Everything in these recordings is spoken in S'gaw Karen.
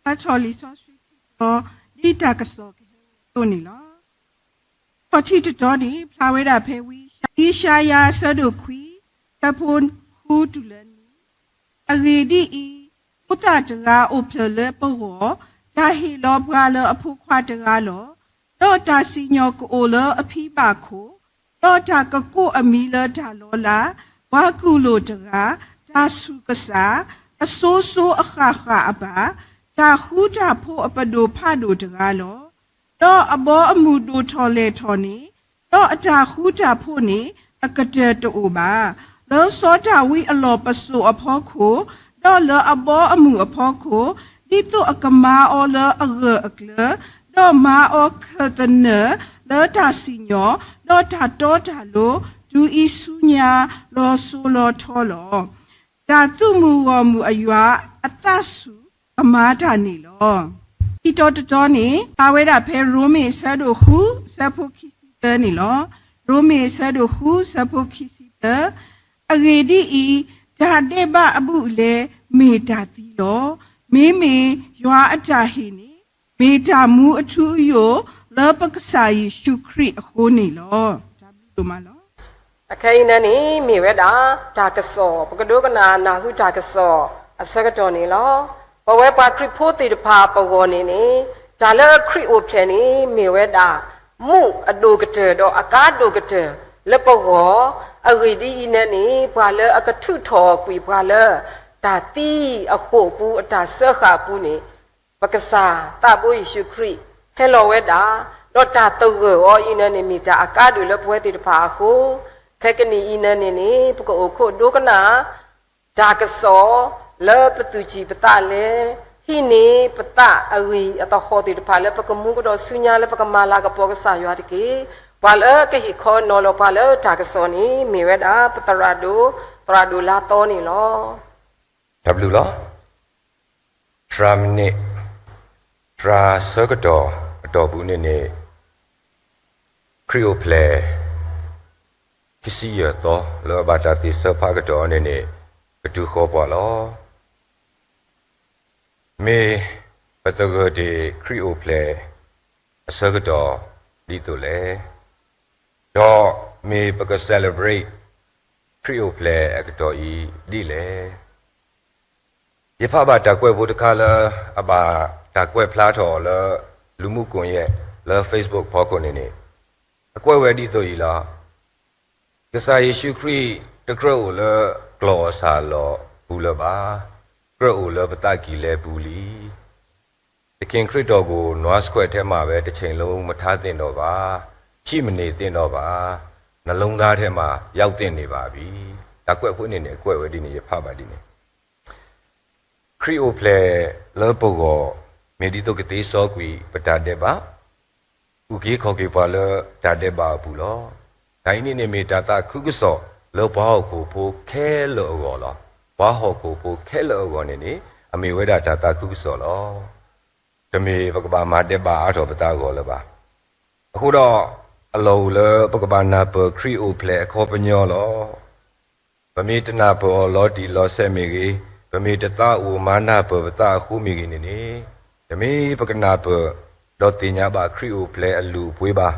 ပကစးထီၣ်လံာ်စီဆှံခံတီၤ ဒ်တၢ်ကစီၣ်ကဟဲဝဲအသိးန့ၣ်လီၤ. ခီၣ်ထံးတတီၤန့ၣ် ဖျါဝဲဒၣ်ဖဲဝံယၡါယၤအဆၢဒိၣ်ခွံ ဆၢဖိဃုတုၤလၢနွံ, အဂ့ၢ်ဒ်အံၤ, ဖိသၣ်တဂၤအိၣ်ဖျဲၣ်လၢပဂီၢ်, တၢ်ဟ့ၣ်လီၤပှၤလၢအဖိခွါတဂၤလီၤ. ဒီးတၢ်စံၣ်ညီၣ်ကအိၣ်လၢအဖံဘၣ်ခိၣ်, ဒီးတၢ်ကကိးအမံၤလၢတၢ်လီၤလး, ပှၤကူၣ်လိာ်တဂၤ, တၢ်ဆူၣ်ကစၢ်, အစိၤစိၤအဃၣ်ဃၣ်အဘၣ်, တၢ်ဃူတၢ်ဖိးအပဒိၣ်ဖးဒိၣ်တဂၤလီၤ. ဒီးအဘီအမုၢ်ဒိၣ်ထီၣ်လဲၢ်ထီၣ်န့ၣ်, ဒီးအတၢ်ဃူတၢ်ဖိးန့ၣ် အကတၢၢ်တအိၣ်ဘၣ်. လၢစီၤဒၤဝံးအလီၢ်ပစိာ်အဖီခိၣ်, ဒီးလၢအဘီအမုၢ်အဖီခိၣ်, ဒ်သိးအကမၤအီၤလၢအဂၢၢ်အကျၢၤ, ဒီးမၤအီၤခၢၣ်သနၢၣ်လၢတၢ်စံၣ်ညီၣ်, ဒီးတၢ်တီတၢ်လိၤ, တုၤအံၤဆူညါလီၤစိၤလီၤထီလီၤ. တၢ်သူၣ်မုာ်ဂီၢ်မုာ်အယွၤအသးဆူၣ်ကမၤတၢ်န့ၣ်လီၤ. ခံတီၤတတီၤန့ၣ် ဖျါဝဲဒၣ်ဖဲရိမ့ၤအဆၢဒိၣ်ဃု ဆၢဖိခံဆံသၢန့ၣ်လီၤ. ရိမ့ၤအဆၢဒိၣ်ဃု ဆၢဖိခံဆံသၢ, အဂ့ၢ်ဒ်အံၤ, တၢ်ဒဲးဘးအဘူးအလဲ မ့ၢ်တၢ်သံလီၤ. မ့မ့ၢ်ယွၤအတၢ်ဟ့ၣ်န့ၣ် မ့ၢ်တၢ်မူအထူအယိာ် လၢပကစၢ်ယ့ၣ်ၡူးခရံာ်အဃိန့ၣ်လီၤ. တၢ်ဘျုးဒိၣ်မးလီၤ. အခဲအံၤန့ၣ်န့ၣ် မ့ၢ်ဝဲဒၣ် တၢ်ကစီၣ် ပကဒိကနၣ်နၢ်ဟူတၢ်ကစီၣ်အဆၢကတီၢ်န့ၣ်လီၤ. ပဝဲပှၤခရံာ်ဖိသ့ၣ်တဖၣ်ပဂီၢ်န့ၣ်န့ၣ် တၢ်လၢခရံာ်အိၣ်ဖျဲၣ်န့ၣ် မ့ၢ်ဝဲဒၣ် မူးအဒိၣ်ကတၢၢ်ဒီးအကါဒိၣ်ကတၢၢ်လၢပဂီၢ်, အဂ့ၢ်ဒ်အံၤန့ၣ်န့ၣ် ပှၤလၢအကထုးထီၣ်ကွံာ်ပှၤလၢ တၢ်သံအဃိာ်ပူၤ အတၢ်စၢဃာ်အပူၤန့ၣ် ပကစၢ်သးဘိယ့ၣ်ၡူးခရံာ်ဟဲလီၤဝဲဒၣ်, ဒီးတၢ်သဂၢၢ်အီၤအံၤန့ၣ်န့ၣ် မ့ၢ်တၢ်အကါဒိၣ်လၢပဝဲသ့ၣ်တဖၣ်အဃိ, ခဲကနံၣ်အံၤန့ၣ်န့ၣ်န့ၣ် ပကအိၣ်ခိးဒိကနၣ် တၢ်ကစီၣ်လၢပသူၣ်ကံၢ်ပသးလဲ, ဟံးန့ၢ်ပသးအဂ့ၢ်အသဟီၣ်သ့ၣ်တဖၣ်လၢပကမူကဒီးဆူညါလၢပကမၤလၤကပီၤကစၢ်ယွၤတက့ၢ်. ပှၤလၢကဟ့ၣ်ခီနီၤလီၤပှၤလၢတၢ်ကစီၣ်န့ၣ် မ့ၢ်ဝဲဒၣ်ပသရၣ်ဒိၣ်, သရၣ်ဒိၣ်လါသီန့ၣ်လီၤ. တၢ်ဘျုးလီၤ. သရၣ်မံးနံး, သရၣ်ဆၢကတီၢ်အတီၢ်ပူၤန့ၣ်န့ၣ် ခရံာ်အိၣ်ဖျဲၣ် ခံဆံယဲၢ်သီ လၢအဘၣ်တၢ်သ့ၣ်ဆၢဖးကတီၢ်အီၤန့ၣ်န့ၣ် ကတုၤဃီၤပှၤလီၤ. မ့ၢ်ပသဂၢၢ်တ့ၢ်ခရံာ်အိၣ်ဖျဲၣ်အဆၢကတီၢ်ဒ်သိးလဲၣ်, ဒီးမ့ၢ်ပက celebrate ခရံာ်အိၣ်ဖျဲၣ်အကတီၢ်အံၤဒ်လဲၣ်. ယဖးဘၣ်တၢ်ကွဲးဖိတခါလၢ အဘၣ်တၢ်ကွဲးဖျါထီၣ်အီၤလၢ လူမှုကွန်ရက် လၢ Facebook ဖီခိၣ်န့ၣ်န့ၣ်, အကွဲးဝဲဒ်သိးအံၤလီၤ. ကစၢ်ယ့ၣ်ၡူးခရံာ်တကြၢးအိၣ်လၢကျီၢ်အီၣ်ဆၣ်အလီၢ်ပူၤလၢၤဘၣ်. ကြၢးအိၣ်လၢပသးကံၢ်လဲပူၤလံ. သခင်ခရစ်တော်ကို နွားဆွဲထဲမှာပဲ တစ်ချိန်လုံး မထားသင့်တော့ပါ. ရှိမနေသင့်တော့ပါ. နှလုံးသားထဲမှာ ရောက်သင့်နေပါပြီ. တၢ်ကွဲးဖိန့ၣ်န့ၣ် အကွဲးဝဲဒ်န့ၣ် ယဖးဘၣ်ဒ်န့ၣ် ခရံာ်အိၣ်ဖျဲၣ်လၢပဂီၢ် မ့ၢ်ဒ်သိးကသ့စီကွံာ်ပတၢ်ဒဲးဘး, အုၣ်က့ၤခီၣ်က့ၤပှၤလၢတၢ်ဒဲးဘးအပူၤလီၤ. တၢ်အံၤန့ၣ်န့ၣ်မ့ၢ်တၢ်သးခုကစီၣ်လၢပှၤဟီၣ်ခိၣ်ဖိခဲလၢာ်အဂီၢ်လီၤ. ပှၤဟီၣ်ခိၣ်ဖိခဲလၢာ်အဂီၢ်န့ၣ်န့ၣ် အမ့ၢ်ဝဲဒၣ်တၢ်သးခုကစီၣ်လီၤ. တမ့ၢ်ပကဘၣ်မၤဒဲးဘးအါထီၣ်ပသးအဂီၢ်လၢၤဘၣ်. အဃိဒီး အလီၢ်အိၣ်လၢပကဘၣ်နၢ်ပၢၢ်ခရံာ်အိၣ်ဖျဲၣ်အခီပညီလီၤ. ပမ့ၢ်တနၢ်ပၢၢ်အီၤလီၤတံၢ်လီၤဆဲးမ့ၢ်ဂ့ၤ, ပမ့ၢ်တသးအိၣ်မၤနၢ်ပၢၢ်ပသးအဃိမ့ၢ်ဂ့ၤန့ၣ်န့ၣ်, တမ့ၢ်ပကနၢ်ပၢၢ် ဒီးသ့ၣ်ညါဘၣ်ခရံာ်အိၣ်ဖျဲၣ်အလုၢ်အပှ့ၤဘၣ်.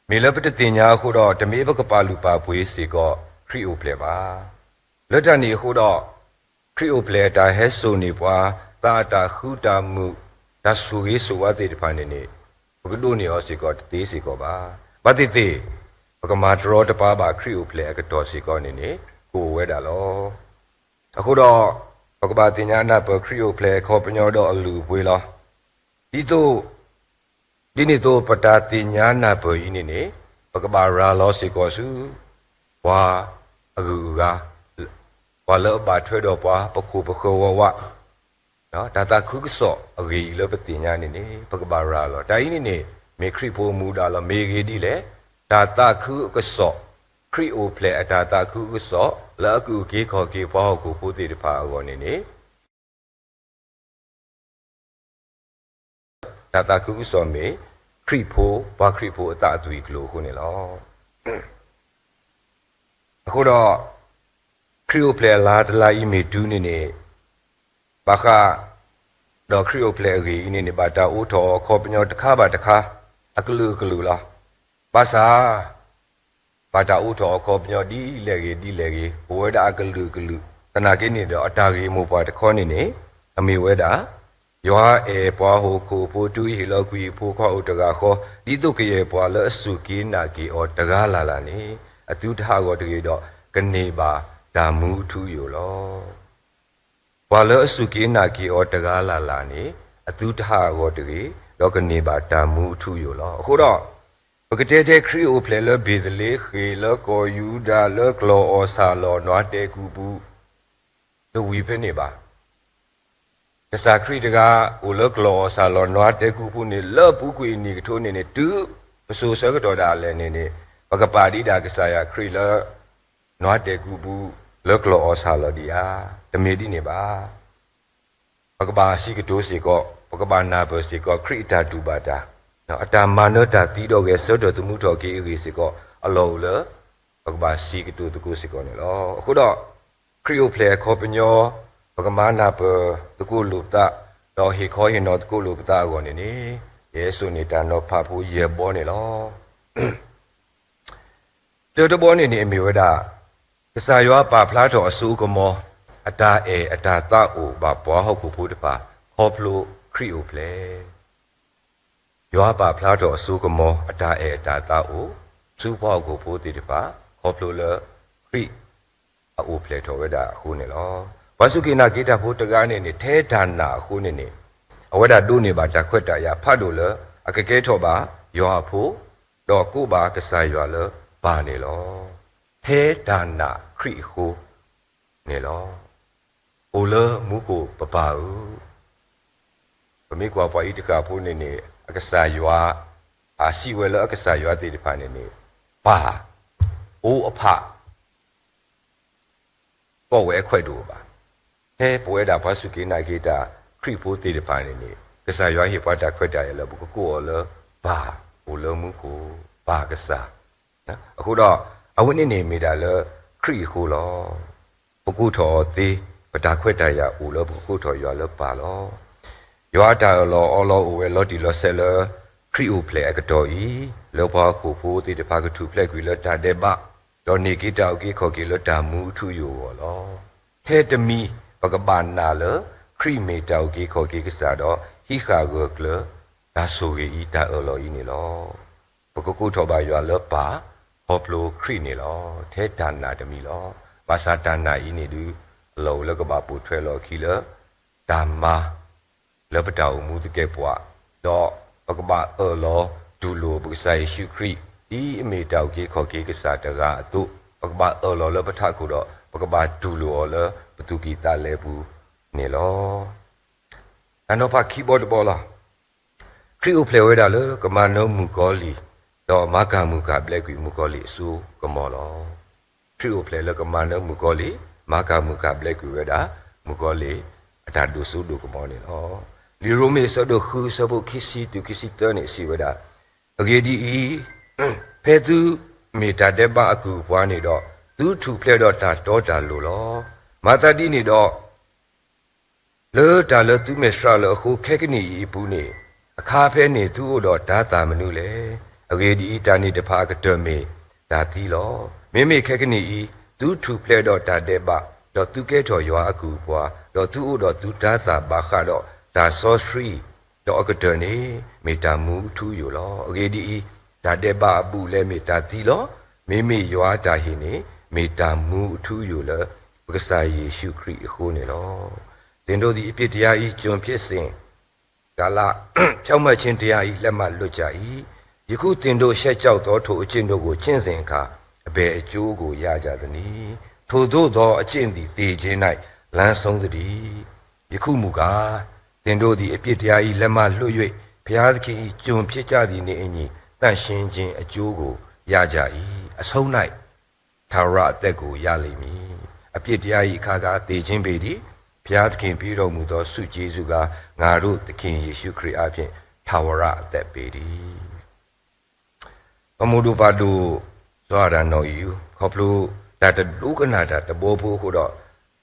မ့ၢ်လၢပတသ့ၣ်ညါအဃိဒီး တမ့ၢ်ပကပာ်လုၢ်ပာ်ပှ့ၤစ့ၢ်ကီးခရံာ်အိၣ်ဖျဲၣ်ဘၣ်. လၢတၢ်န့ၣ်အဃိဒီး ခရံာ်အိၣ်ဖျဲၣ်အတၢ်ဟဲစိာ်န့ၢ်ပှၤ သးအတၢ်ဃူတၢ်မုာ် တၢ်ဆိၣ်ဂ့ၤဆိၣ်ဝါသ့ၣ်တဖၣ်န့ၣ်န့ၣ် ပကဒိးန့ၢ်အီၤစ့ၢ်ကီးတသ့စ့ၢ်ကီးဘၣ်. ဘၣ်သ့ၣ်သ့ၣ် ပကမၤတရီတပါဘၣ်ခရံာ်အိၣ်ဖျဲၣ်အကတီၢ်စ့ၢ်ကီးန့ၣ်န့ၣ် ကအိၣ်ဝဲဒၣ်လီၤ. အဃိဒီး ပကဘၣ်သ့ၣ်ညါနၢ်ပၢၢ်ခရံာ်အိၣ်ဖျဲၣ်အခီပညီဒီးအလုၢ်အပှ့ၤလီၤ. ဒ်သိး ဒ်န့ၣ်အသိးပတၢ်သ့ၣ်ညါနၢ်ပၢၢ်အံၤန့ၣ်န့ၣ် ပကဘၣ်ရၤလီၤစ့ၢ်ကီးဆူ ပှၤအဂုၤအဂၤ, ပှၤလၢအဘၣ်ထွဲဒီးပှၤ ပခိၣ်ပဃၢၤဝးဝး, တၢ်သးခုကစီၣ်အဂ့ၢ်အံၤလၢပသ့ၣ်ညါန့ၣ်န့ၣ် ပကဘၣ်ရၤလီၤ. တၢ်အံၤန့ၣ်န့ၣ် မ့ၢ်ခရံာ်ဖိအမူဒါလီၤ. မ့ၢ်ဂ့ၤဒ်လဲၣ်, တၢ်သးခုအကစီၣ်, ခရံာ်အိၣ်ဖျဲၣ်အတၢ်သးခုကစီၣ် လၢအကအုၣ်က့ၤခီၣ်က့ၤပှၤဟီၣ်ခိၣ်ဖိသ့ၣ်တဖၣ်အဂီၢ်န့ၣ်န့ၣ် တၢ်သးခုကစီၣ်မ့ၢ် ခရံာ်ဖိ, ပှၤခရံာ်ဖိအသးအသွံၣ်အကျိၤအဃိန့ၣ်လီၤ. အဃိဒီး ခရံာ်အိၣ်ဖျဲၣ်အလါတလါအံၤမ့ၢ်တုၤန့ၣ်န့ၣ် ဘၣ်ဃး ဒီးခရံာ်အိၣ်ဖျဲၣ်အဂ့ၢ်အံၤန့ၣ်န့ၣ် ဘၣ်တၢ်အိးထီၣ်အခီပညီတခါဘၣ်တခါ အကလုာ်ကလုာ်လီၤ. ဘၣ်ဆၣ် ဘၣ်တၢ်အိးထီၣ်အခီပညီဒ်လဲၣ်ဂ့ၤဒ်လဲၣ်ဂ့ၤ အိၣ်ဝဲဒၣ်အကလုာ်ကလုာ် သနာ်က့န့ၣ်ဒီး အတၢ်ဂ့ၢ်မိၢ်ပှၢ်တခီန့ၣ်န့ၣ် အမ့ၢ်ဝဲဒၣ် ယွၤအဲၣ်ပှၤဟီၣ်ခိၣ်ဖိတုၤဟ့ၣ်လီၤကွံာ်အဖိခွါအိၣ်တဂၤဃီ ဒ်သိးကယဲၢ်ပှၤလၢအစူၢ်က့ၤနာ်က့ၤအီၤတဂၤလၢ်လၢ်န့ၣ် အသုတဟးဂီၤတဂ့ၤဒီး ကန့ၢ်ဘၣ်တၢ်မူအထူအယိာ်လီၤ. ပှၤလၢအစူၢ်က့ၤနာ်က့ၤအီၤတဂၤလၢ်လၢ်န့ၣ် အသုတဟးဂီၤတဂ့ၤ ဒီးကန့ၢ်ဘၣ်တၢ်မူအထူအယိာ်လီၤ. အဃိဒီး ပကတဲထဲခရံာ်အိၣ်ဖျဲၣ်လၢဘ့ၤသလ့ဃ့ၣ် လၢကီၢ်ယူဒၤလၢကျီၢ်အီၣ်ဆၣ်လီၢ်နွါတဲာ်ကူၣ်ပူၤ တဝံၤဖဲန့ၣ်ဘၣ်. ကစၢ်ခရံာ်တဂၤ အိၣ်လၢကျီၢ်အီၣ်ဆၣ်လီၢ်နွါတဲာ်ကူၣ်ပူၤန့ၣ် လၢပူၤကွံာ်အနံၣ်ကထိန့ၣ်န့ၣ် တုၤပစိၤဆၢကတီၢ်ဒၣ်လဲာ်န့ၣ်န့ၣ် ပကပာ်ဒံးဒၣ်ကစၢ်ယွၤခရံာ်လၢ နွါတဲာ်ကူၣ်ပူၤ လၢကျီၢ်အီၣ်ဆၣ်လီၢ်ဒံးဧါ. တမ့ၢ်ဒ်န့ၣ်ဘၣ်. ပကဘၣ်စံးကတိၤစ့ၢ်ကီး ပကဘၣ်နၢ်ပၢၢ်စ့ၢ်ကီး ခရံာ်အတၢ်တူၢ်ဘၣ်တၢ်, အတၢ်မၤနၢၤတၢ်သံဒီးဂဲၤဆၢထၢၣ်သမူထီၣ်က့ၤအဂ့ၢ်စ့ၢ်ကီး အလီၢ်အိၣ်လၢ ပကဘၣ်စံးကတိၤသကိးစ့ၢ်ကီးန့ၣ်လီၤ. အဃိဒီး ခရံာ်အိၣ်ဖျဲၣ်အခီပညီ ပကမၤနၢ်ပၢၢ်သကိးလိာ်ပသး, ဒီးဟ့ၣ်ခီဟ့ၣ်နီၤသကိးလိာ်ပသးအဂီၢ်န့ၣ်န့ၣ် ယအဲၣ်စိန့ၢ်တၢ်နီၤဖးဖိယဲၢ်ဘီန့ၣ်လီၤ. တၢတဘီန့ၣ်န့ၣ် အမ့ၢ်ဝဲဒၣ် ကစၢ်ယွၤပာ်ဖျါထီၣ်အစိအကမီၤ အတၢ်အဲၣ်အတၢ်သးအိၣ်ဘၣ်ပှၤဟီၣ်ခိၣ်ဖိတဖၣ် ခီဖျိခရံာ်အိၣ်ဖျဲၣ် ယွၤပာ်ဖျါထီၣ်အစိကမီၤ အတၢ်အဲၣ်အတၢ်သးအိၣ် ဆူပှၤဟီၣ်ခိၣ်ဖိသ့ၣ်တဖၣ် ခီဖျိလၢခရံာ်အအိၣ်ဖျဲၣ်ထီၣ်ဝဲဒၣ်အဃိန့ၣ်လီၤ. ပှၤစူၢ်က့ၤနာ်က့ၤတၢ်ဖိတဂၤန့ၣ်န့ၣ် ထဲတၢ်နာ်အဃိန့ၣ်န့ၣ် အဝဲဒၣ်ဒိးန့ၢ်ဘၣ်တၢ်ခွဲးတၢ်ယာ်ဖးဒိၣ်လၢ အကကဲထီၣ်ဘၣ်ယွၤအဖိ ဒီးကိးဘၣ်ကစၢ်ယွၤလၢပၢ်န့ၣ်လီၤ. ထဲတၢ်နာ်ခရံာ်အဃိန့ၣ်လီၤ. အိၣ်လၢမူခိၣ်ပပၢ်ဧၢ, ပမ့ၢ်ကွၢ်ပှၤအံၤတဃၣ်ဖိန့ၣ်န့ၣ် အကစၢ်ယွၤ အစံးဝဲလၢအကစၢ်ယွၤသ့ၣ်တဖၣ်န့ၣ်န့ၣ် ပၢ်, အိၣ်အဖး ကိးဝဲအခွဲးတအိၣ်ဘၣ်. ထဲပဝဲဒၣ်ပှၤစူၢ်က့ၤနာ်က့ၤတၢ်ခရံာ်ဖိသ့ၣ်တဖၣ်န့ၣ်န့ၣ် ကစၢ်ယွၤဟ့ၣ်ပှၤတၢ်ခွဲးတၢ်ယာ်လၢပကကိးအီၤလၢပၢ်, အိၣ်လၢမူခိၣ်, ပၢ်ကစၢ်. အဃိဒီး အဝဲန့ၣ်န့ၣ်မ့ၢ်ဒၣ်လၢခရံာ်အဃိလီၤ. ပကိးထီၣ်အီၤသ့, ပတၢ်ခွဲးတၢ်ယာ်အိၣ်လၢပကကိးထီၣ်ယွၤလၢပၢ်လီၤ. ယွၤအတၢ်အၢၣ်လီၤအီလီၤအိၣ်ဝဲလီၤတံၢ်လီၤဆဲးလၢ ခရံာ်အိၣ်ဖျဲၣ်အကတီၢ်အံၤ, လၢပှၤဟီၣ်ခိၣ်ဖိသ့ၣ်တဖၣ်ကထူၣ်ဖျဲးကွံာ်လၢတၢ်ဒဲးဘး, ဒီးန့ၢ်က့ၤတၢ်အုၣ်က့ၤခီၣ်က့ၤလၢတၢ်မူအထူအယိာ်အဂီၢ်လီၤ. ထဲတမံၤ ပကဘၣ်နာ်လၢ ခရံာ်မ့ၢ်တၢ်အုၣ်က့ၤခီၣ်က့ၤကစၢ်ဒီး ဟံးဃာ်ဂၢၢ်ကျၢၤ တၢ်ဆိၣ်ဂ့ၤအံၤတၢ်အၢၣ်လီၤအံၤန့ၣ်လီၤ. ပကကိးထီၣ်ဘၣ်ယွၤလၢပၢ် ခီဖျိခရံာ်န့ၣ်လီၤ. ထဲတၢ်နာ်တမံၤလီၤ. ဘၣ်ဆၣ်တၢ်နာ်အံၤန့ၣ်ဒုး အလီၢ်အိၣ်လၢကဘၣ်ပိာ်ထွဲလီၤအခံလၢ တၢ်မၤ လၢပတၢ်အိၣ်မူသကဲးပဝး, ဒီးပကဘၣ်အၢၣ်လီၤတူၢ်လိာ်ပကစၢ်ယ့ၣ်ၡူးခရံာ် ဒ်အမ့ၢ်တၢ်အုၣ်က့ၤခီၣ်က့ၤကစၢ်တဂၤအသိး, ပကဘၣ်အၢၣ်လီၤလၢပထးခိၣ်ဒီး ပကဘၣ်တူၢ်လိာ်အီၤလၢပသူၣ်ကံၢ်သးလဲပူၤန့ၣ်လီၤ. တၢ်နီၤဖးခံဘီတဘီလီၤ. ခရံာ်အိၣ်ဖျဲၣ်ဝဲဒၣ်လၢကမၤနၢမုၣ်ကီၤလံၢ်, ဒီးမၤကၤမုၢ်ကၤဘျဲးကွံာ်မုၣ်ကီၤလံၢ်အစိကမီၤလီၤ. ခရံာ်အိၣ်ဖျဲၣ်လၢကမၤနၢမုၣ်ကီၤလံၢ်, မၤကၤမုၢ်ကၤဘျဲးကွံာ်ဝဲဒၣ် မုၣ်ကီၤလံၢ်အတၢ်ဒိၣ်စိဒိၣ်ကမီၤန့ၣ်လီၤ. လံာ်ရိမ့ၤအဆၢဒိၣ်ဃုအဆၢဖိခံဆံတုၤခံဆံသၢန့ၣ် စံးဝဲဒၣ်, အဂ့ၢ်ဒ်အံၤ, ဖဲသုမ့ၢ်တၢ်ဒဲးဘးအကုၢ်အပှၤန့ၣ်ဒီး, သုထူၣ်ဖျဲးဒီးတၢ်တီတၢ်လိၤလီၤ. မၤသးဒ်န့ၣ်ဒီး လၢတၢ်လၢသုမဲာ်ဆှးလၢအဃိ ခဲကနံၣ်အံၤအပူၤန့ၣ်, အခါဖဲန့ၣ်သုအိၣ်ဒီးတၤသၣ်မနုၤလဲၣ်. အဂ့ၢ်ဒ်အံၤ, တၢ်န့ၣ်တဖၣ်အကတၢၢ်မ့ၢ်တၢ်သံလီၤ. မ့မ့ၢ်ခဲကနံၣ်အံၤ, သုထူၣ်ဖျဲးဒီးတၢ်ဒဲးဘး, ဒီးသုကဲထီၣ်ယွၤအကုၢ်အပှၤ, ဒီးသုအိၣ်ဒီးသုတၤသၣ်ဘၣ်ဃးဒီးတၢ်စီဆှံ, ဒီးအကတၢၢ်န့ၣ် မ့ၢ်တၢ်မူအထူအယိာ်လီၤ. အဂ့ၢ်ဒ်အံၤ, တၢ်ဒဲးဘးအဘူးအလဲမ့ၢ်တၢ်သံလီၤ. မ့မ့ၢ်ယွၤအတၢ်ဟ့ၣ်န့ၣ် မ့ၢ်တၢ်မူအထူအယိာ်လၢ ပကစၢ်ယ့ၣ်ၡူးခရံာ်အဃိန့ၣ်လီၤ. သင်တို့သည် အပြစ်တရား၏ ကျွန်ဖြစ်စဉ်ကာလ ဖြောင့်မတ်ခြင်းတရား၏ လက်မှတ်လွတ်ကြ၏. ယခုသင်တို့ ရှက်ကြောက်သော ထိုအကျင့်တို့ကို ကျင့်စဉ်အခါ အဘယ်အကျိုးကို ရကြသနည်း။ ထိုသို့သောအကျင့်သည် သေခြင်း၌ လမ်းဆုံးသတည်း။ ယခုမူကား၊ သင်တို့သည် အပြစ်တရား၏ လက်မှတ်လွတ်၍ ဘုရားသခင်၏ ကျွန်ဖြစ်ကြသည်နှင့်အညီ သန့်ရှင်းခြင်းအကျိုးကို ရကြ၏။ အဆုံး၌ ထာဝရအသက်ကို ရလိမ့်မည်။ အပြစ်တရား၏ အခကား သေခြင်းပေတည်း။ ဘုရားသခင်ပေးတော်မူသော ဆုကျေးဇူးကား၊ ငါတို့သခင်ယေရှုခရစ်အားဖြင့် ထာဝရအသက်ပေတည်း။ ပမိၢ်ဒိၣ်ပၢ်ဒိၣ် စီၤအၤဒၣ်နီၢ်အံၣ် ခီဖျိတၢ်တဒိကနၣ်တၢ်တဘီဖိအဃိဒီး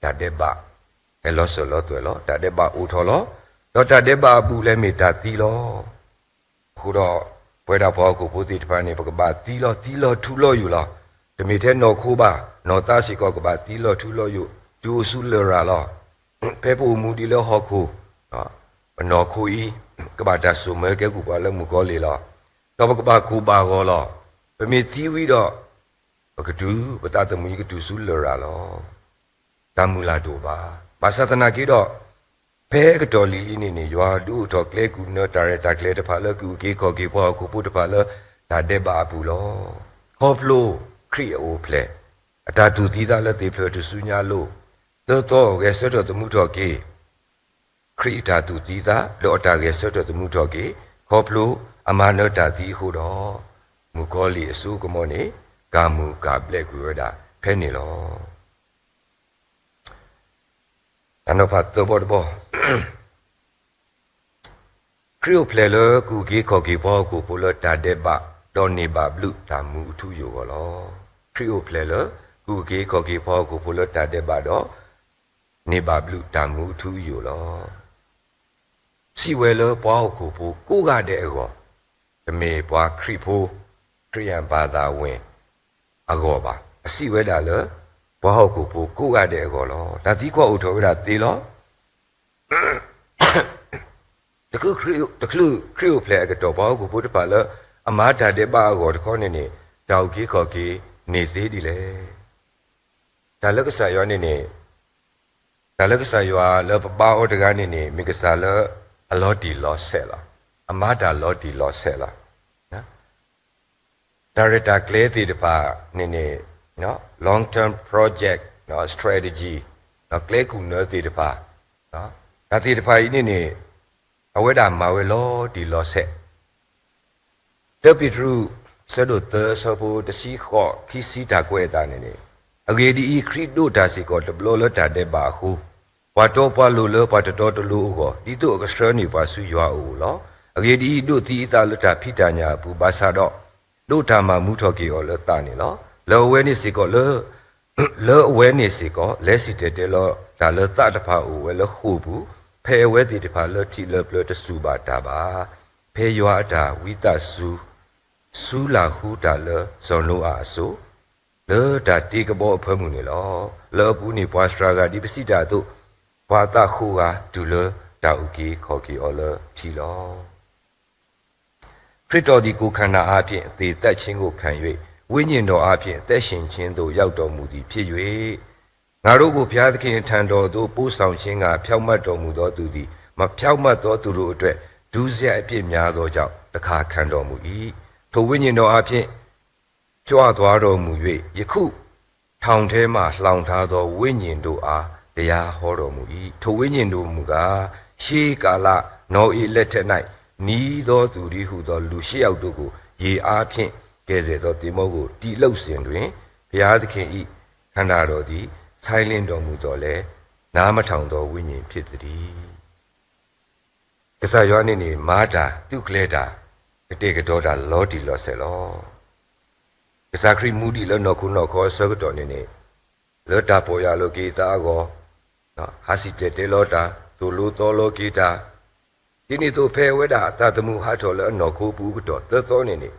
တၢ်ဒဲးဘး ဟဲလီၤစၢၤလီၤသွဲၣ်လီၤ. တၢ်ဒဲးဘးအိၣ်ထီၣ်လီၤ. ဒီးတၢ်ဒဲးဘးအဘူးလဲၣ်မ့ၢ်တၢ်သံလီၤ. အဃိဒီး ပဝဲဒၣ်ပှၤဟီၣ်ခိၣ်ဖိသ့ၣ်တဖၣ်န့ၣ် ပကဘၣ်သံလီၤ သံလီၤထူလီၤယိာ်လီၤ. တမ့ၢ်ထဲနီၢ်ခိဘၣ်, နီၢ်သးစ့ၢ်ကီးကဘၣ်သံလီၤထူလီၤယိာ်, တုၤအိၣ်ဆူလရာ်လီၤ. ဖဲပအိၣ်မူဒံးလၢဟီၣ်ခိၣ် ပနီၢ်ခိအံၤ ကဘၣ်တၢ်စိာ်မၢကဲကုၢ်ပှၤလၢမုၣ်ကီၤလံၢ်လီၤ. ဒီးပကဘၣ်ကိၢ်ဘၣ်ဂီၤလီၤ. ပမ့ၢ်သံဝံၤဒီး ပကတုၤ ပသးသမူအံၤကတုၤဆူလရာ်လီၤ. တၢ်မုၢ်လၢ်တအိၣ်ဘၣ်. ဘၣ်ဆၣ်သနာ်က့ဒီး ဖဲအကတီၢ်လံၤလံၤန့ၣ်န့ၣ် ယွၤဒုးအိၣ်ထီၣ်ကျဲကုၢ်နၢတၢ်ရဲၣ်တၢ်ကျဲၤတဖၣ်လၢ ကအုၣ်က့ၤခီၣ်က့ၤပှၤဟီၣ်ခိၣ်ဖိတဖၣ်လၢတၢ်ဒဲးဘးအပူၤလီၤ. ခီဖျိခရံာ်အအိၣ်ဖျဲၣ် အတၢ်သူၣ်သံသးလၢသ့ၣ်ဖျၢၣ်ထူၣ်စုညါအလိၤ, သၢသီဂဲၤဆၢထၢၣ်သမူထီၣ်က့ၤ ခရံာ်အတၢ်သူၣ်သံသး ဒီးအတၢ်ဂဲၤဆၢထၢၣ်သမူထီၣ်က့ၤ ခီဖျိအမၤနၢၤတၢ်သံအဃိဒီး မုၣ်ကီၤလံၢ်အစိကမီၤန့ၣ် ကၤမူၤကၤဘျဲးကွံာ်ဝဲဒၣ်ဖဲန့ၣ်လီၤ. တၢ်နီၤဖးသၢဘီတဘီ ခရံာ်အိၣ်ဖျဲၣ်လၢ ကအုၣ်က့ၤခီၣ်က့ၤပှၤဟီၣ်ခိၣ်ဖိလၢတၢ်ဒဲးဘး ဒီးန့ၢ်ဘၣ်ဘျုးတၢ်မူအထူအယိာ်အဂီၢ်လီၤ. ခရံာ်အိၣ်ဖျဲၣ်လၢ ကအုၣ်က့ၤခီၣ်က့ၤပှၤဟီၣ်ခိၣ်ဖိလၢတၢ်ဒဲးဘးဒီး န့ၢ်ဘၣ်ဘျုးတၢ်မူအထူအယိာ်လီၤ. စံးဝဲလၢပှၤဟီၣ်ခိၣ်ဖိကိးဂၤဒဲးအဂီၢ်, တမ့ၢ်ပှၤခရံာ်ဖိ ခရံာ်အဘၣ်သးဝ့ၢ် အဂီၢ်ဘၣ်. အစံးဝဲဒၣ်လၢ ပှၤဟီၣ်ခိၣ်ဖိကိးဂၤဒဲးအဂီၢ်လီၤ. တၢ်သံကွၢ်အိၣ်ထီၣ်ဝဲဒၣ်သ့လီၤ. တချုးခရံာ်အိၣ်ဖျဲၣ်အကတီၢ် ပှၤဟီၣ်ခိၣ်ဖိတဖၣ်လၢ အမၤတၢ်ဒဲးဘးအဂီၢ်တခီန့ၣ်န့ၣ် တၢ်အုၣ်က့ၤခီၣ်က့ၤန့ၢ်သ့ဒ်လဲၣ်. တၢ်လၢကစၢ်ယွၤန့ၣ်န့ၣ် တၢ်လၢကစၢ်ယွၤလၢပဘါအီၤတဂၤန့ၣ်န့ၣ် မ့ၢ်ကစၢ်လၢအလီၤတံၢ်လီၤဆဲးလီၤ. အမၤတၢ်လီၤတံၢ်လီၤဆဲးလီၤ. တၢ်ရဲၣ်တၢ်ကျဲၤသ့ၣ်တဖၣ်န့ၣ်န့ၣ် long term project strategy ကျဲကုၢ်နၢသ့ၣ်တဖၣ် တၢ်သ့ၣ်တဖၣ်အံၤန့ၣ်န့ၣ် အဝဲဒၣ်မၤဝဲလီၤတံၢ်လီၤဆဲး တၢပ့းတရူး အဆၢဒိၣ်သၢ အဆၢဖိတဆံဃိး ခံဆံတၢ်ကွဲးအသးန့ၣ်န့ၣ်, အဂ့ၢ်ဒ်အံၤ, ခရံာ်ဒိးတၢ်စ့ၢ်ကီးတဘျီလၢတၢ်ဒဲးဘးအဃိ, ပှၤတီပှၤလိၤလၢပှၤတတီတလိၤအဂီၢ်, ဒ်သိးအကဆှၢန့ၢ်ပှၤဆူယွၤအအိၣ်လီၤ. အဂ့ၢ်ဒ်အံၤ, ဒိးသံအသးလၢတၢ်ဖံးတၢ်ညၣ်အပူၤ, ဘၣ်ဆၣ်ဒီး ဒိးတၢ်မၤမူထီၣ်က့ၤအီၤလၢသးန့ၣ်လီၤ. လၢအဝဲန့ၣ်စ့ၢ်ကီးလၢ လၢအဝဲန့ၣ်စ့ၢ်ကီး လဲၤစံၣ်တဲၤတဲလီၤတၢ်လၢသးတဖၣ်အိၣ်ဝဲလၢဃိာ်ပူၤ, ဖဲအဝဲသ့ၣ်တဖၣ်လၢထံးလၢပျၢၤတစူၢ်ဘၣ်တၢ်ဘၣ်. ဖဲယွၤအတၢ်ဝံသးစူၤ စူၤလၢ်ဟူတၢ်လၢစီၤနိအၤအစိၤ, လၢတၢ်တ့ကဘီအဖၢမုၢ်န့ၣ်လီၤ. လၢအပူၤန့ၣ်ပှၤစှၤဂၤဒ်ပစံးတၢ်အသိး, ပှၤအသးဃိးဂၤတုၤလၢတၢ်အုၣ်က့ၤခီၣ်က့ၤအီၤလၢထံလီၤ. ခရစ်တော်သည် ကိုယ်ခန္ဓာအားဖြင့် အသေသတ်ခြင်းကို ခံ၍ ဝိညာဉ်တော်အားဖြင့် အသက်ရှင်ခြင်းသို့ ရောက်တော်မူသည်ဖြစ်၍ ငါတို့ကို ဘုရားသခင်အထံတော်သို့ ပို့ဆောင်ခြင်းငှာ ဖြောင့်မတ်တော်မူသောသူသည် မဖြောင့်မတ်သောသူတို့အတွက် ဒုစရိုက်အပြစ်များသောကြောင့် တခါခံတော်မူ၏။ ထိုဝိညာဉ်တော်အားဖြင့် ကြွသွားတော်မူ၍ ယခု ထောင်ထဲမှာ လှောင်ထားသော ဝိညာဉ်တို့အား တရားဟောတော်မူ၏။ ထိုဝိညာဉ်တို့မူကား၊ ရှေးကာလ နောဧ်လက်ထက်၌ နီးသောသူတည်းဟူသော လူရှစ်ယောက်တို့ကို ရေအားဖြင့် ကယ်ဆယ်သော သင်္ဘောကို တည်လုပ်စဉ်တွင် ဘုရားသခင်၏ ခန္ဓာတော်သည် ဆိုင်းလင့်တော်မူသော်လည်း၊ နားမထောင်သော ဝိညာဉ်ဖြစ်သတည်း။ ကစၢ်ယွၤန့ၣ်န့ၣ် မၤတၢ် သုးကျဲၤတၢ် ကတဲာ်ကတီၤတၢ် လီၤတံၢ်လီၤဆဲးလီၤ. ကစၢ်ခရံာ်မူဒံးလၢနီၢ်ခိနီၢ်ခီအဆၢကတီၢ်န့ၣ်န့ၣ် လၢတၢ်ပီၢ်ယၢ်လီၤက့ၤအသးအဂီၢ်, ဟးစံၣ်တဲၤတဲလီၤတၢ်, သိၣ်လိသီလိက့ၤတၢ်, ဒ်န့ၣ်အသိးဖဲအဝဲဒၣ်အသးသမူဟးထီၣ်လၢအနီၢ်ခိပူၤအကတီၢ်သၢသီန့ၣ်န့ၣ်,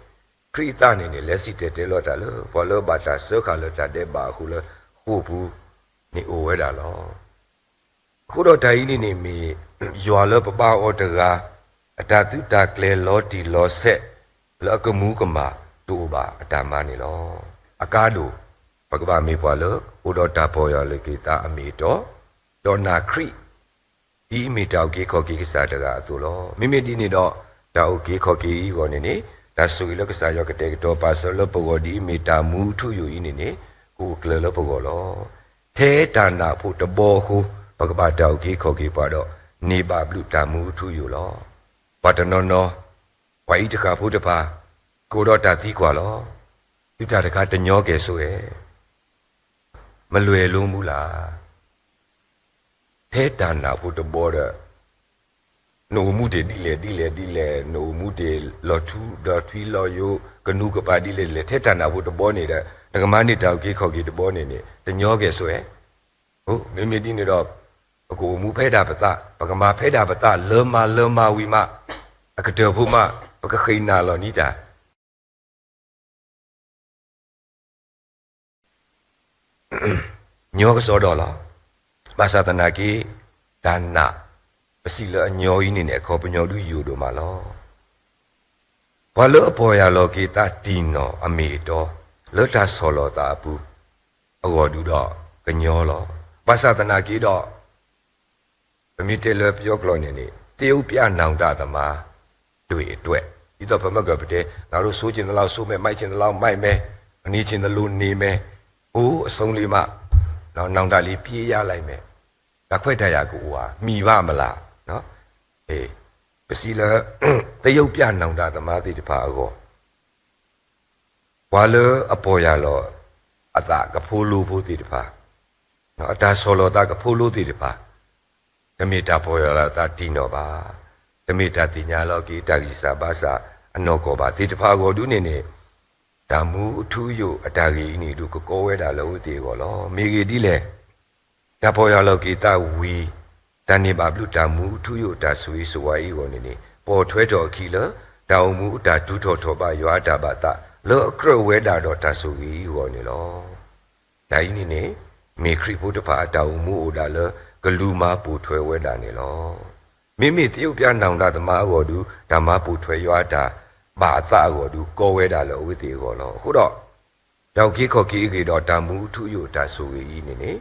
ခရံာ်အသးန့ၣ်န့ၣ် လဲၤစံၣ်တဲၤတဲလီၤတၢ်လၢ ပှၤလၢအဘၣ်တၢ်စၢဃာ်လၢတၢ်ဒဲးဘးအဃိလၢဃိာ်ပူၤန့ၣ်အိၣ်ဝဲဒၣ်လီၤ. အဃိဒီးတၢ်အံၤန့ၣ်န့ၣ်မ့ၢ် ယွၤလၢပဘါအီၤတဂၤ အတၢ်သုးတၢ်ကျဲၤလီၤတံၢ်လီၤဆဲး လၢအကမူကမၣ်တအိၣ်ဘၣ်အတၢ်မၤန့ၣ်လီၤ. အကါဒိၣ် ပကဘၣ်မ့ၢ်ပှၤလၢအိၣ်ဒီးတၢ်ပီၢ်ယၢ်လီၤက့ၤသးအမ့ၢ်အတီ, ဒီးနာ်ခရံာ် ဒ်အမ့ၢ်တၢ်အုၣ်က့ၤခီၣ်က့ၤကစၢ်တဂၤအသိးလီၤ. မ့မ့ၢ်ဒ်န့ၣ်ဒီး တၢ်အုၣ်က့ၤခီၣ်က့ၤအံၤအဂီၢ်န့ၣ်န့ၣ် တၢ်ဆိၣ်ဂ့ၤလၢကစၢ်ယွၤကတဲာ်ကတီၤပာ်စၢၤလၢပဂီၢ်ဒ်အမ့ၢ်တၢ်မူအထူအယိာ်အံၤန့ၣ်န့ၣ် ကအိၣ်ကျၢၤလၢပဂီၢ်လီၤ. ထဲတၢ်နးအဖိတဘီအဃိ ပကဘၣ်တၢ်အုၣ်က့ၤခီၣ်က့ၤပှၤဒီး န့ၢ်ဘၣ်ဘျုးတၢ်မူအထူအယိာ်လီၤ. ပှၤတနီၤနီၤ ပှၤအံၤတဃၣ်ဖိတဖၣ် ကအိၣ်ဒီးတၢ်သံကွၢ်လီၤ. သုတၢ်တခါတညီကဲၣ်ဆိဝဲ မလွယ်လို့ဘူးလား. ထဲတၢ်နးအဖိတဘီဒီး နအိၣ်မူတ့ၢ်ဒ်လဲၣ်ဒ်လဲၣ်ဒ်လဲၣ်, နအိၣ်မူတ့ၢ်လီၤထူဒီးထွံလီၤယိာ်, ကနူၤကပၤဒ်လဲၣ်ဒ်လဲၣ်, ထဲတၢ်နးအဖိတဘီန့ၣ်ဒီး နကမၤန့ၢ်တၢ်အုၣ်က့ၤခီၣ်က့ၤတဘီန့ၣ်န့ၣ် တညီကဲၣ်ဆိဝဲ. မ့မ့ၢ်ဒ်န့ၣ်ဒီး ပကအိၣ်မူဖဲဒၣ်ပသး, ပကမၤဖဲဒၣ်ပသးလၢမၤလၢမၤဝံၤမး, အကတၢၢ်ဖိမး, ပကဃ့ၢ်နၢ်လီၤနံၤတၢ် ညီကစီဒီလီၤ. ဘၣ်ဆၣ်သနာ်က့ တၢ်နာ် ပစံးလၢအညီအံၤန့ၣ်န့ၣ် အခီပညီဒုးယိာ်ဒိၣ်မးလီၤ. ပှၤလၢအပီၢ်ယၢ်လီၤက့ၤသးတံၢ်နီၢ်အမ့ၢ်အတီ လၢတၢ်ဆီၣ်လီၤသးအပူၤ အဂီၢ်ဒုးဒီးကညီလီၤ. ဘၣ်ဆၣ်သနာ်က့ဒီး ပမ့ၢ်တဲလၢပယီၤကျိာ်န့ၣ်န့ၣ် သရုပ်ပြနောင်တသမား တွေ့အတွက် ဒ်သိးပမ့ၢ်ကပတဲ ငါတို့ ဆိုချင်သလောက် ဆိုမယ်, မိုက်ချင်သလောက် မိုက်မယ်, နေချင်သလို နေမယ်, အိၣ်အဆုံးလေးမှ နောင်တလေး ပြေးရလိုက်မယ်, တၢ်ခွဲးတၢ်ယာ်ကအိၣ်ဧါ, မံၤဘၣ်မလား, ပစံးလၢ သရုပ်ပြနောင်တသမားသ့ၣ်တဖၣ်အဂီၢ် ပှၤလၢအပီၢ်ယၢ်လီၤအသးကဖိလိဖိသ့ၣ်တဖၣ်, အတၢ်ဆီၣ်လီၤသးကဖိလိသ့ၣ်တဖၣ်, တမ့ၢ်တၢ်ပီၢ်ယၢ်လီၤသးတံၢ်နီၢ်ဘၣ်, တမ့ၢ်တၢ်သ့ၣ်ညါလီၤက့ၤတၢ်ဂံၢ်စၢ်ဘါစၢ်အနီၢ်ကီၢ်ဘၣ်သ့ၣ်တဖၣ်အဂီၢ်ဒုးန့ၣ်န့ၣ်, တၢ်မူအထူအယိာ်အတၢ်ဂ့ၢ်အံၤန့ၣ်ဒုးကကီဝဲဒၣ်လၢအဝဲသ့ၣ်အဂီၢ်လီၤ. မ့ၢ်ဂ့ၢ်ဒ်လဲၣ် တၢ်ပီၢ်ယၢ်လီၤက့ၤသးဝံၤ တၢ်န့ၢ်ဘၣ်ဘျုးတၢ်မူအထူအယိာ်အတၢ်ဆိၣ်ဂ့ၤဆိၣ်ဝါအံၤအဂီၢ်န့ၣ်န့ၣ် ပိာ်ထွဲထီၣ်အခံလၢ တၢ်အိၣ်မူအတၢ်တုၤထီၣ်ထီၣ်ဘးယွၤအတၢ်ဘၣ်သး လၢအကြၢးဝဲဒၣ်ဒီးတၢ်ဆိၣ်ဂ့ၤအံၤအဂီၢ်န့ၣ်လီၤ. တၢ်အံၤန့ၣ်န့ၣ် မ့ၢ်ခရံာ်ဖိတဖၣ်အတၢ်အိၣ်မူအိၣ်ဒၣ်လၢ ကလူၤမၤပိာ်ထွဲဝဲဒၣ်န့ၣ်လီၤ. မ့မ့ၢ်သရုပ်ပြနောင်တသမားအဂီၢ်ဒုး တၢ်မၤပိာ်ထွဲယွၤအတၢ်ဘၣ်အသးအဂီၢ်ဒုး ကီဝဲဒၣ်လၢအဝဲသ့ၣ်အဂီၢ်လီၤ. အဃိဒီး တၢ်အုၣ်က့ၤခီၣ်က့ၤအဂ့ၢ်ဒီးတၢ်မူအထူအယိာ်အတၢ်ဆိၣ်ဂ့ၤအံၤန့ၣ်န့ၣ်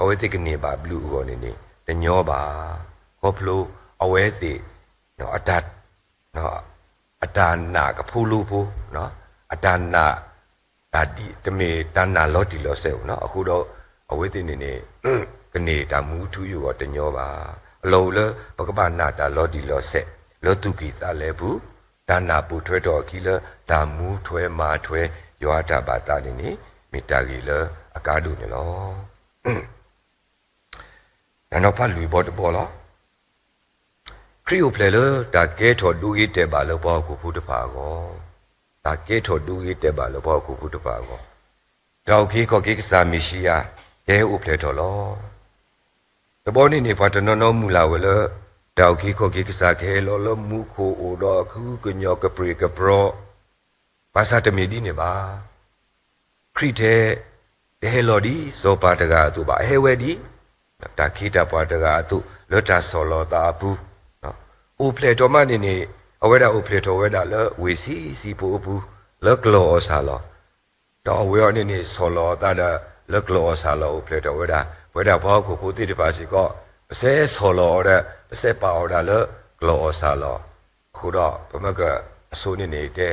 အဝဲသ့ၣ်ကန့ၢ်ဘၣ်ဘျုးအဂီၢ်န့ၣ်န့ၣ် တညီဘၣ်. ခီဖျိအဝဲသ့ၣ် အတၢ် အတၢ်နာ်ကဖိလိဖိ, အတၢ်နာ် တၢ်ဒ်တမ့ၢ်တၢ်နာ်လီၤတံၢ်လီၤဆဲးအိၣ်နီၤ, အဃိဒီး အဝဲသ့ၣ်န့ၣ်န့ၣ် ကန့ၢ်တၢ်မူထူယိာ်အီၤတညီဘၣ်. အလီၢ်အိၣ်လၢ ပကဘၣ်နာ်တၢ်လီၤတံၢ်လီၤဆဲး လၢသူၣ်ကံၢ်သးလဲပူၤ, တၢ်နာ်ပိာ်ထွဲထီၣ်အခံလၢ တၢ်မူထွဲမၤထွဲယွၤအတၢ်ဘၣ်သးန့ၣ်န့ၣ် မ့ၢ်တၢ်ဂ့ၢ်လၢအကါဒိၣ်န့ၣ်လီၤ. တၢ်နီၤဖးလွံၢ်ဘီတဘီလီၤ. ခရံာ်အိၣ်ဖျဲၣ်လၢတၢ်ကဲထီၣ်ဒိဂ့ၤတဲာ်ဘၣ်လၢပှၤဟီၣ်ခိၣ်ဖိတဖၣ်အဂီၢ်, တၢ်ကဲထီၣ်ဒိဂ့ၤတဲာ်ဘၣ်လၢပှၤဟီၣ်ခိၣ်ဖိတဖၣ်အဂီၢ်, တၢ်အုၣ်က့ၤခီၣ်က့ၤကစၢ်မ့ၣ်ၡံအၤ ကဟဲအိၣ်ဖျဲၣ်ထီၣ်လီၤ. တဘီန့ၣ်န့ၣ် ပှၤတနီၤနီၤမုၢ်လၢ်ဝဲလၢ တၢ်အုၣ်က့ၤခီၣ်က့ၤကစၢ်ကဟဲလီၤလၢမူခိၣ်အိၣ်ဒီးအကဟုကညီၤကပြ့ၢ်ကပြီ, ဘၣ်ဆၣ်တမ့ၢ်ဒ်န့ၣ်ဘၣ်. ခရံာ်ထဲ တဟဲလီၤဒ်စီၤပၤတဂၤအသိးဘၣ်, အဟဲဝဲဒ် တၢ်ခ့တၢ်ပှၤတဂၤအသိး လၢတၢ်ဆီၣ်လီၤသးအပူၤ, အိၣ်ဖျဲၣ်ထီၣ်မးန့ၣ်န့ၣ် အဝဲဒၣ်အိၣ်ဖျဲၣ်ထီၣ်ဝဲဒၣ်လၢဝ့ၢ်ဆံးဆံးဖိအပူၤ လၢကျီၢ်အီၣ်ဆၣ်လီၤ. ဒီးအဝဲအံၤန့ၣ်န့ၣ် ဆီၣ်လီၤအသးဒီး လၢကျီၢ်အီၣ်ဆၣ်လီၤအိၣ်ဖျဲၣ်ထီၣ်ဝဲဒၣ် ပဝဲဒၣ်ပှၤဟီၣ်ခိၣ်ဖိသ့ၣ်တဖၣ်စ့ၢ်ကီး ပဆဲးဆီၣ်လီၤအီၤဒီး ပဆဲးပာ်အီၤဒၣ်လၢကျီၢ်အီၣ်ဆၣ်လီၤ. အဃိဒီး ပမ့ၢ်က အဆိန့ၣ်န့ၣ် တဲ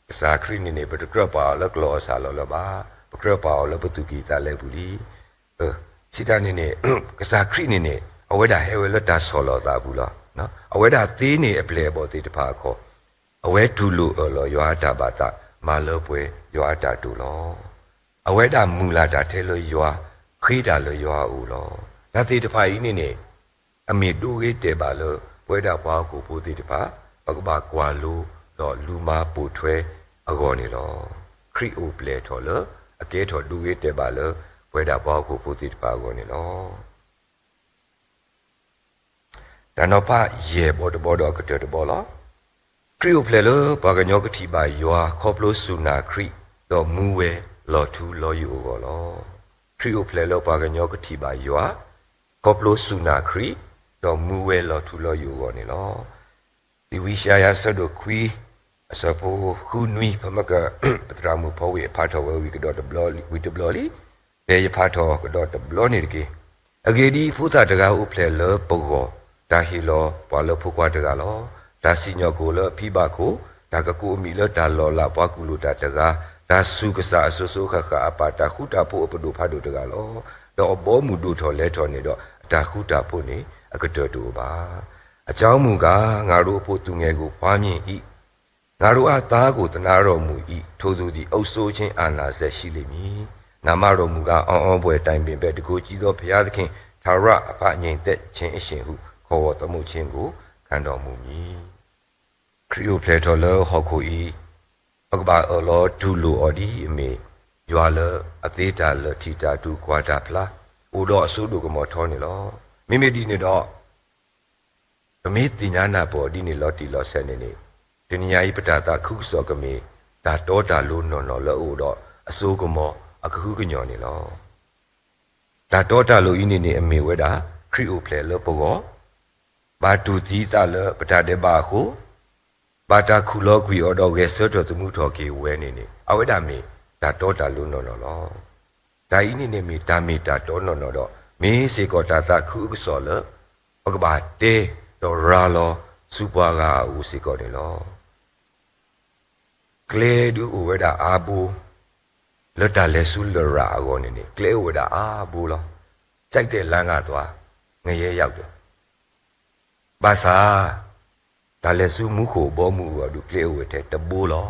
ကစၢ်ခရံာ်န့ၣ်န့ၣ် ပတကြၢးပာ်အီၤလၢကျီၢ်အီၣ်ဆၣ်လီၤလၢၤဘၣ်, ပကြၢးပာ်အီၤလၢပသူၣ်ကံၢ်သးလဲပူၤလံ. စံးတၢ်န့ၣ်န့ၣ် ကစၢ်ခရံာ်န့ၣ်န့ၣ် အဝဲဒၣ်ဟဲဝဲလၢတၢ်ဆီၣ်လီၤသးအပူၤလီၤ. အဝဲဒၣ်သ့န့ၢ်အပျဲၢ်အဘီၣ်သ့ၣ်တဖၣ်အခီၣ်, အဝဲတူၢ်လိာ်အၢၣ်လီၤယွၤအတၢ်ဘၣ်သး မၤလၢပှဲၤယွၤအတၢ်တိာ်လီၤ. အဝဲဒၣ်မုၢ်လၢ်တၢ်ထဲလၢယွၤ, ဃ့တၢ်လၢယွၤအအိၣ်လီၤ. တၢ်သ့ၣ်တဖၣ်အံၤန့ၣ်န့ၣ် အမ့ၢ်ဒိဂ့ၤတဲာ်ဘၣ်လၢ ပဝဲဒၣ်ပှၤဟီၣ်ခိၣ်ဖိသ့ၣ်တဖၣ် ပကဘၣ်ကွၢ်လိဒီးလူၤမၤပိာ်ထွဲအဂီၢ်န့ၣ်လီၤ. ခရံာ်အိၣ်ဖျဲၣ်ထီၣ်လၢ အကဲထီၣ်ဒိဂ့ၤတဲာ်ဘၣ်လၢ ပဝဲဒၣ်ပှၤဟီၣ်ခိၣ်ဖိသ့ၣ်တဖၣ်အဂီၢ်န့ၣ်လီၤ. တၢ်နီၤဖးယဲၢ်ဘီတဘီဒီးအကတၢၢ်တဘီလီၤ. ခရံာ်အိၣ်ဖျဲၣ်လၢပှၤကညီကထံၣ်ဘၣ်ယွၤ ခီဖျိစူၢ်နာ်ခရံာ် ဒီးမူဝဲလီၤထူလီၤယိာ်အဂီၢ်လီၤ. ခရံာ်အိၣ်ဖျဲၣ်လၢပှၤကညီကထံၣ်ဘၣ်ယွၤ ခီဖျိစူၢ်နာ်ခရံာ် ဒီးမူဝဲလီၤထူလီၤယိာ်အဂီၢ်န့ၣ်လီၤ. လံာ်ဝံယၡါယၤအဆၢဒိၣ်ခွံ အဆၢဖိဃုနွံ ဖဲမ့ၢ်က ပသရၣ်မုၣ်ဖီဝ့ၢ်အဖးထီၣ်ဝဲဝံၤကဒီး ဝံၤတဘျီလံ, တဲယဖးထီၣ်ကဒီးတဘျီန့ၣ်တက့ၢ်. အဂ့ၢ်ဒ်အံၤ, ဖိသၣ်တဂၤအိၣ်ဖျဲၣ်လၢပဂီၢ်, တၢ်ဟ့ၣ်လီၤပှၤလၢဖိခွါတဂၤလီၤ. တၢ်စံၣ်ညီၣ်ကွီၢ်လၢအဖံဘၣ်ခိၣ်, တၢ်ကကိးအမံၤလၢတၢ်လီၤလးပှၤကူၣ်လိာ်တၢ်တဂၤ, တၢ်ဆူၣ်ကစၢ်အစိၤစိၤဃၣ်ဃၣ်အပၢ်, တၢ်ဃူတၢ်ဖိးအပဒိၣ်ဖးဒိၣ်တဂၤလီၤ. ဒီးအဘီအမုၢ်ဒိၣ်ထီၣ်လဲၤထီၣ်န့ၣ်ဒီး အတၢ်ဃူတၢ်ဖိးန့ၣ် အကတၢၢ်တအိၣ်ဘၣ်. အကြောင်းမူကား, ငါတို့အဘို့ သူငယ်ကို ဖွားမြင်၏, ငါတို့အဘို့ သားကို သနားတော်မူ၏, ထိုသူသည် အုပ်စိုးခြင်းအာဏာစက် ရှိလိမ့်မည်. နာမတော်မူကား, အံၤအံၤဘှဲၣ်, တိုင်ပင်ဘက်, တန်ခိုးကြီးသော ဘုရားသခင်, ထာဝရအဖ ငြိမ်သက်ခြင်းအရှင်ဟု ခေါ်ဝေါ်သမုတ်ခြင်းကို ခံတော်မူမည်. ခရံာ်အိၣ်ဖျဲၣ်ထီၣ်လၢဟီၣ်ခိၣ်အံၤ, ပကဘၣ်အၢၣ်လီၤတူၢ်လိာ်အီၤဒ်အမ့ၢ် ယွၤလၢအသ့တၢ်လၢာ်ထံၣ်တၢ်တူၢ်ကွၢ်တၢ်ဖျါ, အိၣ်ဒီးအစိဒိၣ်ကမီၤထီန့ၣ်လီၤ. မ့မ့ၢ်ဒ်န့ၣ်ဒီး ပမ့ၢ်သ့ၣ်ညါနၢ်ပၢၢ်ဒ်န့ၣ်လီၤတံၢ်လီၤဆဲးန့ၣ်န့ၣ်, တနံၤညါအံၤ ပတၢ်သးခုကစီၣ်ကမ့ၢ် တၢ်တီတၢ်လိၤနီၢ်နီၢ်လၢအအိၣ်ဒီးအစိကမီၤအကဟုကညီၢ်န့ၣ်လီၤ. တၢ်တီတၢ်လိၤအံၤန့ၣ်န့ၣ် အမ့ၢ်ဝဲဒၣ် ခရံာ်အိၣ်ဖျဲၣ်လၢပဂီၢ်, ဘၣ်တူၢ်သံသးလၢပတၢ်ဒဲးဘးအဃိ, ဘၣ်တၢ်ခူၣ်လီၤကွံာ်အီၤဒီးဂဲၤဆၢထၢၣ်သမူထီၣ်က့ၤဝဲန့ၣ်န့ၣ် အဝဲဒၣ်မ့ၢ်တၢ်တီတၢ်လိၤနီၢ်နီၢ်လီၤ. တၢ်အံၤန့ၣ်န့ၣ်မ့ၢ်တၢ်မ့ၢ်တၢ်တီနီၢ်နီၢ်ဒီး မ့ၢ်စ့ၢ်ကီးတၢ်သးခုအကစီၣ်လၢ ပကဘၣ်တဲဒီးရၤလီၤဆူပှၤဂၤအအိၣ်စ့ၢ်ကီးန့ၣ်လီၤ. ကျဲဒုးအိၣ်ဝဲဒၣ်အါဘိ, လၢတၢ်လဲၤဆူလရာ်အဂီၢ်န့ၣ်န့ၣ် ကျဲအိၣ်ဝဲဒၣ်အါဘိလီၤ. ကြိုက်တဲ့လမ်းကသွား, ငရဲရောက်တယ်. ဘၣ်ဆၣ် တၢ်လဲၤဆူမူခိၣ်ဘီမုၢ်အဂီၢ်ဒုးကျဲအိၣ်ဝဲထဲတဘိလီၤ.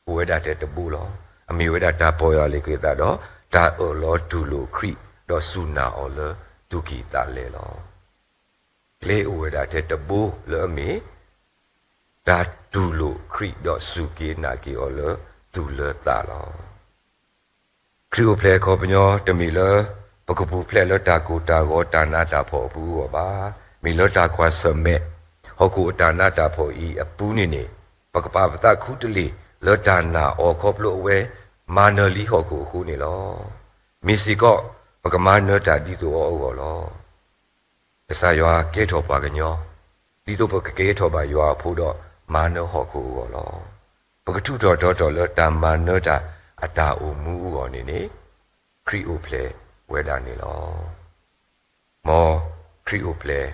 အိၣ်ဝဲဒၣ်ထဲတဘိလီၤ. အမ့ၢ်ဝဲဒၣ်တၢ်ပီၢ်ယွၤလ့ၤက့ၤသးဒီး တၢ်အၢၣ်လီၤတူၢ်လိာ်ခရံာ် ဒီးစူၢ်နာ်အီၤလၢသူၣ်ကံၢ်သးလဲလီၤ. ကျဲအိၣ်ဝဲဒၣ်ထဲတဘိလၢအမ့ၢ် တၢ်တူၢ်လိာ်ခရံာ်ဒီးစူၢ်က့ၤနာ်က့ၤအီၤလၢသူၣ်လၢသးလီၤ. ခရံာ်အိၣ်ဖျဲၣ်အခီပညီတမ့ၢ်လၢ ပကပူၤဖျဲးလၢတၢ်ကိၢ်တၢ်ဂီၤတၢ်နးတၢ်ဖှီၣ်အပူၤအဂီၢ်ဘၣ်. မ့ၢ်လၢတၢ်ကွၢ်ဆၢၣ်မဲာ် ဟီၣ်ခိၣ်အတၢ်နးတၢ်ဖှီၣ်အံၤအပူၤန့ၣ်န့ၣ် ပကပာ်ပသးခူတလ့ၢ်လၢတၢ်နာ်အီၤခီဖျိအဝဲ မၤနၢၤလံဟီၣ်ခိၣ်အဃိန့ၣ်လီၤ. မ့ၢ်စ့ၢ်ကီး ပကမၤနၢၤတၢ်ဒ်သိးအီၤအဂီၢ်လီၤ. ကစၢ်ယွၤကဲထီၣ်ပှၤကညီ, ဒ်သိးပကကဲထီၣ်ဘၣ်ယွၤအဖိဒီးမၤနၢၤဟီၣ်ခိၣ်အဂီၢ်လီၤ. ပကထူးထီၣ်တီၤထီၣ်လၢတၢ်မၤနၢၤတၢ်အတၢ်အိၣ်မူအဂီၢ်န့ၣ်န့ၣ် ခရံာ်အိၣ်ဖျဲၣ်ဝဲဒၣ်န့ၣ်လီၤ. မ်ခရံာ်အိၣ်ဖျဲၣ်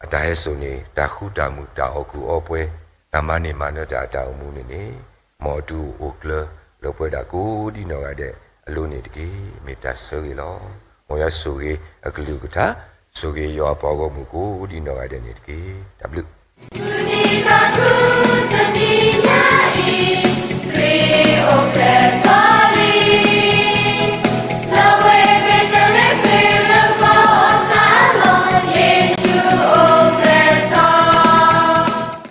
အတၢ်ဟဲစိာ်န့ၣ် တၢ်ဃူတၢ်မုာ်တၢ်အီၣ်ကူၣ်အီပှဲၤ တၢ်မၤန့ၢ်မၤနၢၤတၢ်အတၢ်အိၣ်မူန့ၣ်န့ၣ် မ်အတူၢ်အိၣ်ကျၢၤလၢပဝဲဒၣ်ကိးဒံနီၢ်ဂၤဒဲးအလိၤန့ၣ်တက့ၢ်. မ့ၢ်တၢ်ဆၢဂ့ၤလီၤ. မ်ယွၤဆိၣ်ဂ့ၤအကလုၢ်ကထါ, ဆိၣ်ဂ့ၤယွၤအပှၤဂီၢ်မုၢ်ကိးဒံနီၢ်ဂၤဒဲးန့ၣ်တက့ၢ်. တၢ်ဘျုး